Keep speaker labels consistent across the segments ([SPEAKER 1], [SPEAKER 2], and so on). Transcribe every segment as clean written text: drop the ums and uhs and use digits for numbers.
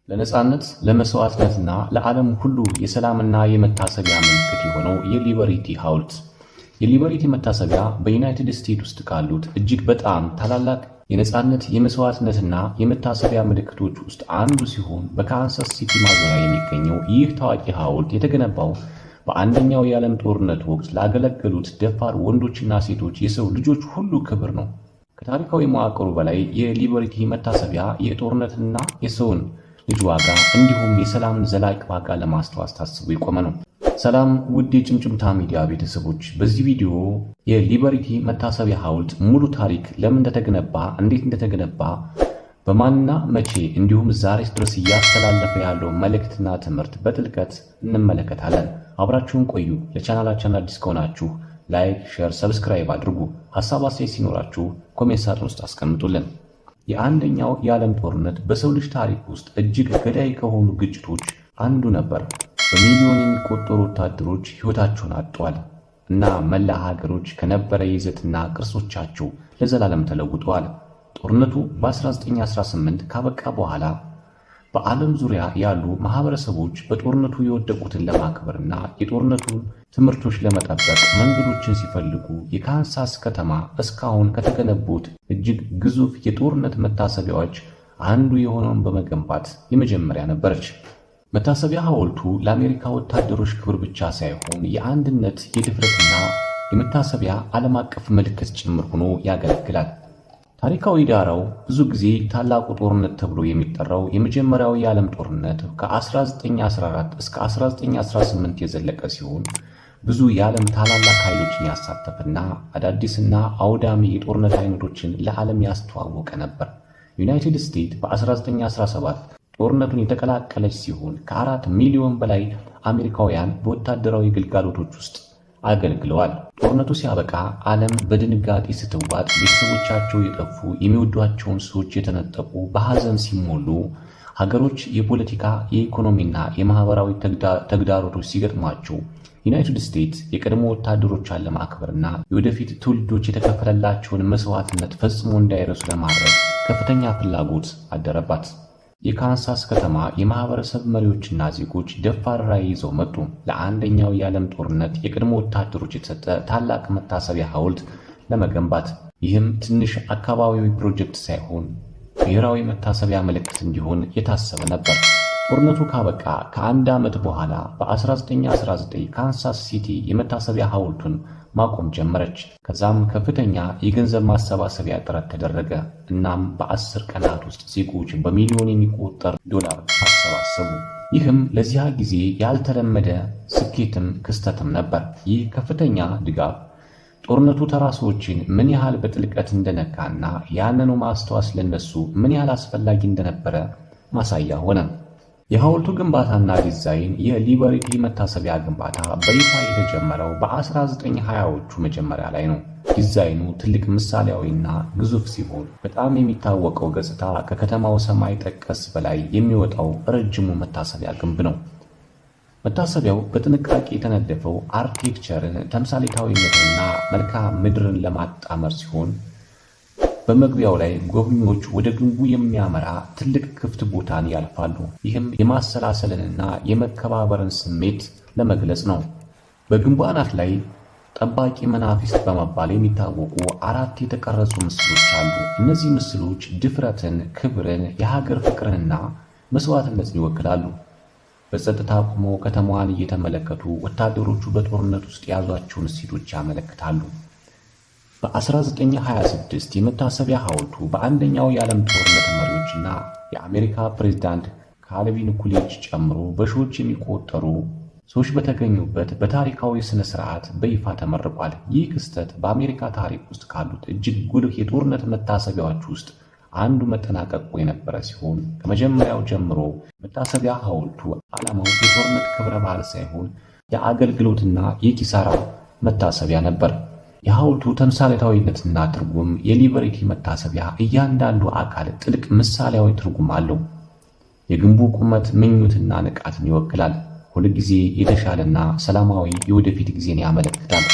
[SPEAKER 1] ለነጻነት፣ ለመስዋዕትነትና ለዓለም ሁሉ የሰላምና የመታሰቢያ ምልክት የሆነው የሊበርቲ ሐውልት። የሊበርቲ መታሰቢያ በዩናይትድ ስቴትስ ውስጥ ካሉት እጅግ በጣም ታላላቅ የነጻነት፣ የመስዋዕትነትና የመታሰቢያ ምልክቶች ውስጥ አንዱ ሲሆን፣ በካንሳስ ሲቲ ማዞሪያ የሚገኘው ይህ ታዋቂ ሐውልት የተገነባው በአንደኛው የዓለም ጦርነት ወቅት ላገለገሉት ደፋር ወንዶችና ሴቶች የሰው ልጆች ሁሉ ክብር ነው። ከታሪካዊ መዋቅሩ በላይ የሊበርቲ መታሰቢያ የጦርነትና የሰውን ልጅ ዋጋ እንዲሁም የሰላምን ዘላቂ ዋጋ ለማስታወስ ታስቦ የቆመ ነው። ሰላም ውድ የጭምጭምታ ሚዲያ ቤተሰቦች፣ በዚህ ቪዲዮ የሊበርቲ መታሰቢያ ሐውልት ሙሉ ታሪክ፣ ለምን እንደተገነባ፣ እንዴት እንደተገነባ፣ በማንና መቼ እንዲሁም ዛሬ ድረስ እያስተላለፈ ያለው መልእክትና ትምህርት በጥልቀት እንመለከታለን። አብራችሁን ቆዩ። ለቻናላችን አዲስ ከሆናችሁ like፣ share፣ subscribe አድርጉ። ሀሳብ አስተያየት ሲኖራችሁ comment ሳጥን ውስጥ አስቀምጡልን። የአንደኛው የዓለም ጦርነት በሰው ልጅ ታሪክ ውስጥ እጅግ ገዳይ ከሆኑ ግጭቶች አንዱ ነበር። በሚሊዮን የሚቆጠሩ ወታደሮች ሕይወታቸውን አጥተዋል እና መላ ሀገሮች ከነበረ ይዘትና ቅርሶቻቸው ለዘላለም ተለውጠዋል። ጦርነቱ በ1918 ካበቃ በኋላ በዓለም ዙሪያ ያሉ ማህበረሰቦች በጦርነቱ የወደቁትን ለማክበርና የጦርነቱን ትምህርቶች ለመጠበቅ መንገዶችን ሲፈልጉ፣ የካንሳስ ከተማ እስካሁን ከተገነቡት እጅግ ግዙፍ የጦርነት መታሰቢያዎች አንዱ የሆነውን በመገንባት የመጀመሪያ ነበረች። መታሰቢያ ሐውልቱ ለአሜሪካ ወታደሮች ክብር ብቻ ሳይሆን የአንድነት፣ የድፍረትና የመታሰቢያ ዓለም አቀፍ ምልክት ጭምር ሆኖ ያገለግላል። ታሪካዊ ዳራው ብዙ ጊዜ ታላቁ ጦርነት ተብሎ የሚጠራው የመጀመሪያው የዓለም ጦርነት ከ1914 እስከ 1918 የዘለቀ ሲሆን፣ ብዙ የዓለም ታላላቅ ኃይሎችን ያሳተፈና አዳዲስና አውዳሚ የጦርነት አይነቶችን ለዓለም ያስተዋወቀ ነበር። ዩናይትድ ስቴትስ በ1917 ጦርነቱን የተቀላቀለች ሲሆን፣ ከ4 ሚሊዮን በላይ አሜሪካውያን በወታደራዊ ግልጋሎቶች ውስጥ አገልግለዋል። ጦርነቱ ሲያበቃ ዓለም በድንጋጤ ስትዋጥ፣ ቤተሰቦቻቸው የጠፉ፣ የሚወዷቸውን ሰዎች የተነጠቁ በሐዘን ሲሞሉ፣ ሀገሮች የፖለቲካ፣ የኢኮኖሚና የማህበራዊ ተግዳሮቶች ሲገጥሟቸው፣ ዩናይትድ ስቴትስ የቀድሞ ወታደሮቿን ለማክበርና የወደፊት ትውልዶች የተከፈለላቸውን መስዋዕትነት ፈጽሞ እንዳይረሱ ለማድረግ ከፍተኛ ፍላጎት አደረባት። የካንሳስ ከተማ የማህበረሰብ መሪዎችና ዜጎች ደፋር ራዕይ ይዘው መጡ። ለአንደኛው የዓለም ጦርነት የቀድሞ ወታደሮች የተሰጠ ታላቅ መታሰቢያ ሐውልት ለመገንባት። ይህም ትንሽ አካባቢያዊ ፕሮጀክት ሳይሆን ብሔራዊ መታሰቢያ ምልክት እንዲሆን የታሰበ ነበር። ጦርነቱ ካበቃ ከአንድ ዓመት በኋላ በ1919 ካንሳስ ሲቲ የመታሰቢያ ሐውልቱን ማቆም ጀመረች። ከዛም ከፍተኛ የገንዘብ ማሰባሰቢያ ጥረት ተደረገ። እናም በ10 ቀናት ውስጥ ዜጎች በሚሊዮን የሚቆጠር ዶላር አሰባሰቡ። ይህም ለዚያ ጊዜ ያልተለመደ ስኬትም ክስተትም ነበር። ይህ ከፍተኛ ድጋፍ ጦርነቱ ተራ ሰዎችን ምን ያህል በጥልቀት እንደነካና ያንኑ ማስታወስ ለነሱ ምን ያህል አስፈላጊ እንደነበረ ማሳያ ሆነ። የሐውልቱ ግንባታና ዲዛይን። የሊበርቲ መታሰቢያ ግንባታ በይፋ የተጀመረው በ1920ዎቹ መጀመሪያ ላይ ነው። ዲዛይኑ ትልቅ፣ ምሳሌያዊና ግዙፍ ሲሆን፣ በጣም የሚታወቀው ገጽታ ከከተማው ሰማይ ጠቀስ በላይ የሚወጣው ረጅሙ መታሰቢያ ግንብ ነው። መታሰቢያው በጥንቃቄ የተነደፈው architecture ን፣ ተምሳሌታዊነትንና መልክዓ ምድርን ለማጣመር ሲሆን፣ በመግቢያው ላይ ጎብኚዎች ወደ ግንቡ የሚያመራ ትልቅ ክፍት ቦታን ያልፋሉ። ይህም የማሰላሰልንና የመከባበርን ስሜት ለመግለጽ ነው። በግንቡ አናት ላይ ጠባቂ መናፍስት በመባል የሚታወቁ አራት የተቀረጹ ምስሎች አሉ። እነዚህ ምስሎች ድፍረትን፣ ክብርን፣ የሀገር ፍቅርንና መስዋዕትነትን ይወክላሉ። በጸጥታ ቆመው ከተማዋን እየተመለከቱ ወታደሮቹ በጦርነት ውስጥ የያዟቸውን እሴቶች ያመለክታሉ። በ1926 የመታሰቢያ ሐውልቱ በአንደኛው የዓለም ጦርነት መሪዎችና የአሜሪካ ፕሬዝዳንት ካልቪን ኩሊጅ ጨምሮ በሺዎች የሚቆጠሩ ሰዎች በተገኙበት በታሪካዊ ሥነ ሥርዓት በይፋ ተመርቋል። ይህ ክስተት በአሜሪካ ታሪክ ውስጥ ካሉት እጅግ ጉልህ የጦርነት መታሰቢያዎች ውስጥ አንዱ መጠናቀቁ የነበረ ሲሆን፣ ከመጀመሪያው ጀምሮ መታሰቢያ ሐውልቱ ዓላማው የጦርነት ክብረ በዓል ሳይሆን የአገልግሎትና የኪሳራ መታሰቢያ ነበር። የሐውልቱ ተምሳሌታዊነትና ትርጉም። የሊበርቲ መታሰቢያ እያንዳንዱ አካል ጥልቅ ምሳሌያዊ ትርጉም አለው። የግንቡ ቁመት ምኞትና ንቃትን ይወክላል። ሁልጊዜ የተሻለና ሰላማዊ የወደፊት ጊዜን ያመለክታል።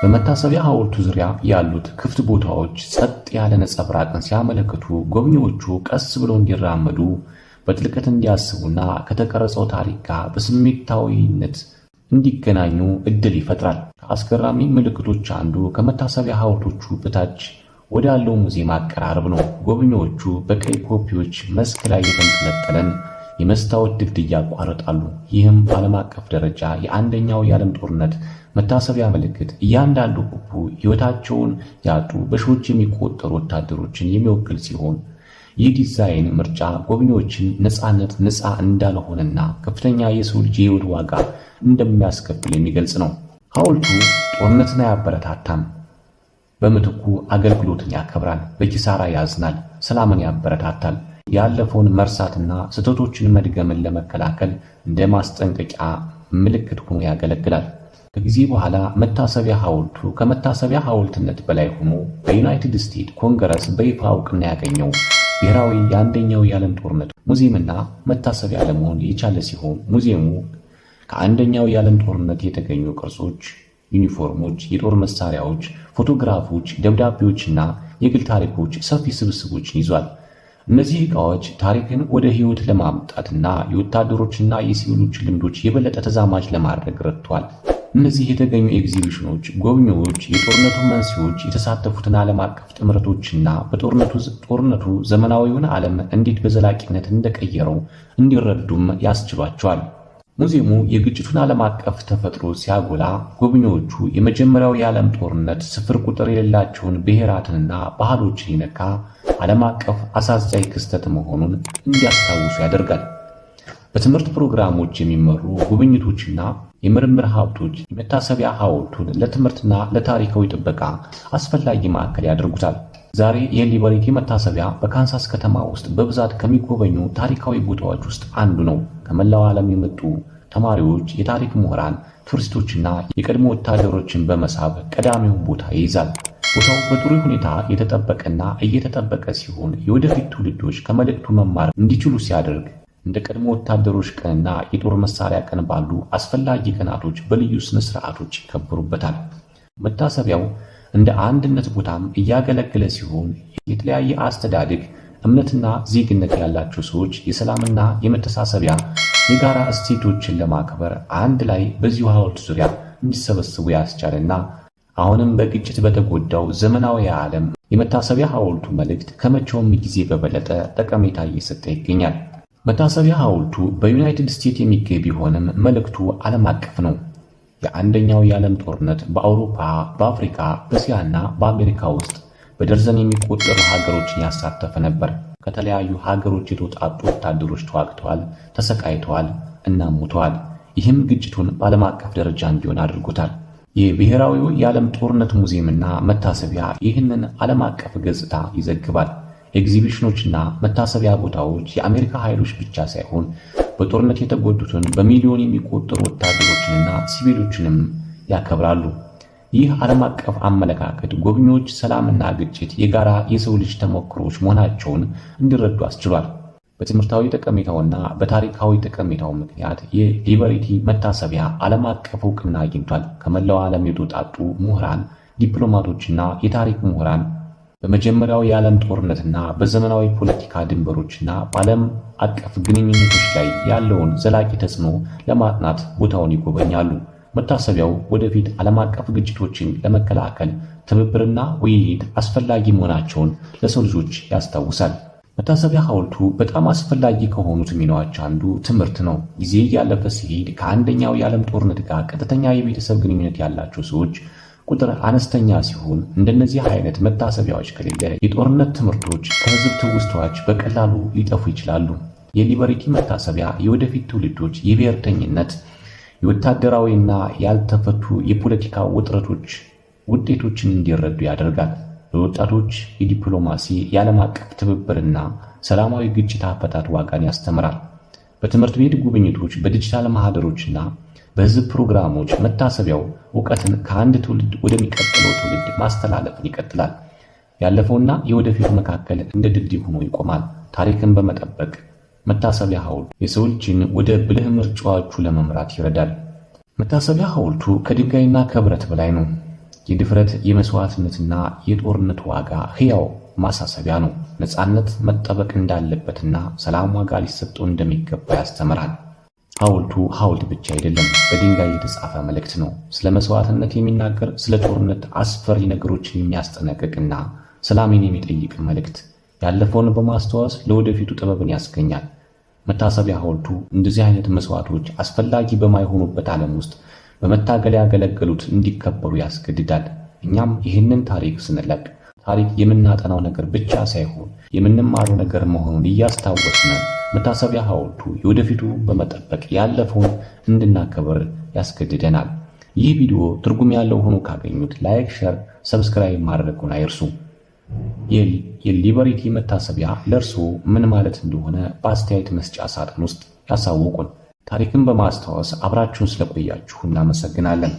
[SPEAKER 1] በመታሰቢያ ሐውልቱ ዙሪያ ያሉት ክፍት ቦታዎች ጸጥ ያለ ነጸብራቅን ሲያመለክቱ፣ ጎብኚዎቹ ቀስ ብለው እንዲራመዱ፣ በጥልቀት እንዲያስቡና ከተቀረጸው ታሪክ ጋር በስሜታዊነት እንዲገናኙ እድል ይፈጥራል። ከአስገራሚ ምልክቶች አንዱ ከመታሰቢያ ሐውልቶቹ በታች ወዳለው ሙዚየም አቀራረብ ነው። ጎብኚዎቹ በቀይ ፖፒዎች መስክ ላይ የተንጠለጠለን የመስታወት ድልድይ ያቋርጣሉ። ይህም በዓለም አቀፍ ደረጃ የአንደኛው የዓለም ጦርነት መታሰቢያ ምልክት፣ እያንዳንዱ poppy ሕይወታቸውን ያጡ በሺዎች የሚቆጠሩ ወታደሮችን የሚወክል ሲሆን፣ ይህ ዲዛይን ምርጫ ጎብኚዎችን ነፃነት ነፃ እንዳልሆነና ከፍተኛ የሰው ልጅ የሕይወት ዋጋ እንደሚያስከፍል የሚገልጽ ነው። ሐውልቱ ጦርነትን አያበረታታም። በምትኩ አገልግሎትን ያከብራል፣ በኪሳራ ያዝናል፣ ሰላምን ያበረታታል። ያለፈውን መርሳትና ስህተቶችን መድገምን ለመከላከል እንደ ማስጠንቀቂያ ምልክት ሆኖ ያገለግላል። ከጊዜ በኋላ መታሰቢያ ሐውልቱ ከመታሰቢያ ሐውልትነት በላይ ሆኖ በዩናይትድ ስቴትስ ኮንግረስ በይፋ እውቅና ያገኘው ብሔራዊ የአንደኛው የዓለም ጦርነት ሙዚየምና መታሰቢያ ለመሆን የቻለ ሲሆን፣ ሙዚየሙ ከአንደኛው የዓለም ጦርነት የተገኙ ቅርሶች፣ ዩኒፎርሞች፣ የጦር መሳሪያዎች፣ ፎቶግራፎች፣ ደብዳቤዎችና የግል ታሪኮች ሰፊ ስብስቦችን ይዟል። እነዚህ ዕቃዎች ታሪክን ወደ ሕይወት ለማምጣትና የወታደሮችና የሲቪሎች ልምዶች የበለጠ ተዛማጅ ለማድረግ ረድቷል። እነዚህ የተገኙ ኤግዚቢሽኖች ጎብኚዎች የጦርነቱ መንስኤዎች፣ የተሳተፉትን ዓለም አቀፍ ጥምረቶችና በጦርነቱ ዘመናዊውን ዓለም እንዴት በዘላቂነት እንደቀየረው እንዲረዱም ያስችሏቸዋል። ሙዚየሙ የግጭቱን ዓለም አቀፍ ተፈጥሮ ሲያጎላ፣ ጎብኚዎቹ የመጀመሪያው የዓለም ጦርነት ስፍር ቁጥር የሌላቸውን ብሔራትንና ባህሎችን የነካ ዓለም አቀፍ አሳዛኝ ክስተት መሆኑን እንዲያስታውሱ ያደርጋል። በትምህርት ፕሮግራሞች የሚመሩ ጉብኝቶችና የምርምር ሀብቶች የመታሰቢያ ሐውልቱን ለትምህርትና ለታሪካዊ ጥበቃ አስፈላጊ ማዕከል ያደርጉታል። ዛሬ የሊበሪቲ መታሰቢያ በካንሳስ ከተማ ውስጥ በብዛት ከሚጎበኙ ታሪካዊ ቦታዎች ውስጥ አንዱ ነው። ከመላው ዓለም የመጡ ተማሪዎች፣ የታሪክ ምሁራን፣ ቱሪስቶችና የቀድሞ ወታደሮችን በመሳብ ቀዳሚውን ቦታ ይይዛል። ቦታው በጥሩ ሁኔታ የተጠበቀና እየተጠበቀ ሲሆን፣ የወደፊት ትውልዶች ከመልእክቱ መማር እንዲችሉ ሲያደርግ፣ እንደ ቀድሞ ወታደሮች ቀንና የጦር መሳሪያ ቀን ባሉ አስፈላጊ ቀናቶች በልዩ ስነ ስርዓቶች ይከበሩበታል። መታሰቢያው እንደ አንድነት ቦታም እያገለገለ ሲሆን፣ የተለያየ አስተዳደግ፣ እምነትና ዜግነት ያላቸው ሰዎች የሰላምና የመተሳሰቢያ የጋራ እሴቶችን ለማክበር አንድ ላይ በዚሁ ሐውልት ዙሪያ እንዲሰበሰቡ ያስቻለና አሁንም በግጭት በተጎዳው ዘመናዊ ዓለም የመታሰቢያ ሐውልቱ መልእክት ከመቼውም ጊዜ በበለጠ ጠቀሜታ እየሰጠ ይገኛል። መታሰቢያ ሐውልቱ በዩናይትድ ስቴትስ የሚገኝ ቢሆንም መልእክቱ ዓለም አቀፍ ነው። የአንደኛው የዓለም ጦርነት በአውሮፓ፣ በአፍሪካ፣ በእስያና በአሜሪካ ውስጥ በደርዘን የሚቆጠሩ ሀገሮችን ያሳተፈ ነበር። ከተለያዩ ሀገሮች የተውጣጡ ወታደሮች ተዋግተዋል፣ ተሰቃይተዋል እና ሞተዋል። ይህም ግጭቱን በዓለም አቀፍ ደረጃ እንዲሆን አድርጎታል። የብሔራዊው የዓለም ጦርነት ሙዚየምና መታሰቢያ ይህንን ዓለም አቀፍ ገጽታ ይዘግባል። ኤግዚቢሽኖችና መታሰቢያ ቦታዎች የአሜሪካ ኃይሎች ብቻ ሳይሆን በጦርነት የተጎዱትን በሚሊዮን የሚቆጠሩ ወታደሮችንና ሲቪሎችንም ያከብራሉ። ይህ ዓለም አቀፍ አመለካከት ጎብኚዎች ሰላምና ግጭት የጋራ የሰው ልጅ ተሞክሮዎች መሆናቸውን እንዲረዱ አስችሏል። በትምህርታዊ ጠቀሜታውና በታሪካዊ ጠቀሜታው ምክንያት የሊበሪቲ መታሰቢያ ዓለም አቀፍ እውቅና አግኝቷል። ከመላው ዓለም የተውጣጡ ምሁራን፣ ዲፕሎማቶችና የታሪክ ምሁራን በመጀመሪያው የዓለም ጦርነትና በዘመናዊ ፖለቲካ ድንበሮችና በዓለም አቀፍ ግንኙነቶች ላይ ያለውን ዘላቂ ተጽዕኖ ለማጥናት ቦታውን ይጎበኛሉ። መታሰቢያው ወደፊት ዓለም አቀፍ ግጭቶችን ለመከላከል ትብብርና ውይይት አስፈላጊ መሆናቸውን ለሰው ልጆች ያስታውሳል። መታሰቢያ ሐውልቱ በጣም አስፈላጊ ከሆኑት ሚናዎች አንዱ ትምህርት ነው። ጊዜ እያለፈ ሲሄድ ከአንደኛው የዓለም ጦርነት ጋር ቀጥተኛ የቤተሰብ ግንኙነት ያላቸው ሰዎች ቁጥር አነስተኛ ሲሆን፣ እንደነዚህ አይነት መታሰቢያዎች ከሌለ የጦርነት ትምህርቶች ከህዝብ ትውስታዎች በቀላሉ ሊጠፉ ይችላሉ። የሊበሪቲ መታሰቢያ የወደፊት ትውልዶች የብሔርተኝነት፣ የወታደራዊና ያልተፈቱ የፖለቲካ ውጥረቶች ውጤቶችን እንዲረዱ ያደርጋል። ለወጣቶች የዲፕሎማሲ፣ የዓለም አቀፍ ትብብርና ሰላማዊ ግጭት አፈታት ዋጋን ያስተምራል። በትምህርት ቤት ጉብኝቶች፣ በዲጂታል ማህደሮችና በህዝብ ፕሮግራሞች መታሰቢያው እውቀትን ከአንድ ትውልድ ወደሚቀጥለው ትውልድ ማስተላለፍን ይቀጥላል። ያለፈውና የወደፊቱ መካከል እንደ ድልድይ ሆኖ ይቆማል። ታሪክን በመጠበቅ መታሰቢያ ሐውልቱ የሰው ልጅን ወደ ብልህ ምርጫዎቹ ለመምራት ይረዳል። መታሰቢያ ሐውልቱ ከድንጋይና ከብረት በላይ ነው። የድፍረት፣ የመስዋዕትነትና የጦርነት ዋጋ ሕያው ማሳሰቢያ ነው። ነፃነት መጠበቅ እንዳለበትና ሰላም ዋጋ ሊሰጠው እንደሚገባ ያስተምራል። ሐውልቱ ሐውልት ብቻ አይደለም፣ በድንጋይ የተጻፈ መልእክት ነው። ስለ መስዋዕትነት የሚናገር፣ ስለ ጦርነት አስፈሪ ነገሮችን የሚያስጠነቅቅና ሰላምን የሚጠይቅ መልእክት። ያለፈውን በማስታወስ ለወደፊቱ ጥበብን ያስገኛል። መታሰቢያ ሐውልቱ እንደዚህ አይነት መስዋዕቶች አስፈላጊ በማይሆኑበት ዓለም ውስጥ በመታገል ያገለገሉት እንዲከበሩ ያስገድዳል። እኛም ይህንን ታሪክ ስንለቅ ታሪክ የምናጠናው ነገር ብቻ ሳይሆን የምንማረው ነገር መሆኑን እያስታወስን መታሰቢያ ሐውልቱ የወደፊቱ በመጠበቅ ያለፈውን እንድናከብር ያስገድደናል። ይህ ቪዲዮ ትርጉም ያለው ሆኖ ካገኙት like፣ share፣ subscribe ማድረጉን አይርሱ። የሊበሪቲ መታሰቢያ ለእርስዎ ምን ማለት እንደሆነ በአስተያየት መስጫ ሳጥን ውስጥ ያሳውቁን። ታሪክን በማስታወስ አብራችሁን ስለቆያችሁ እናመሰግናለን።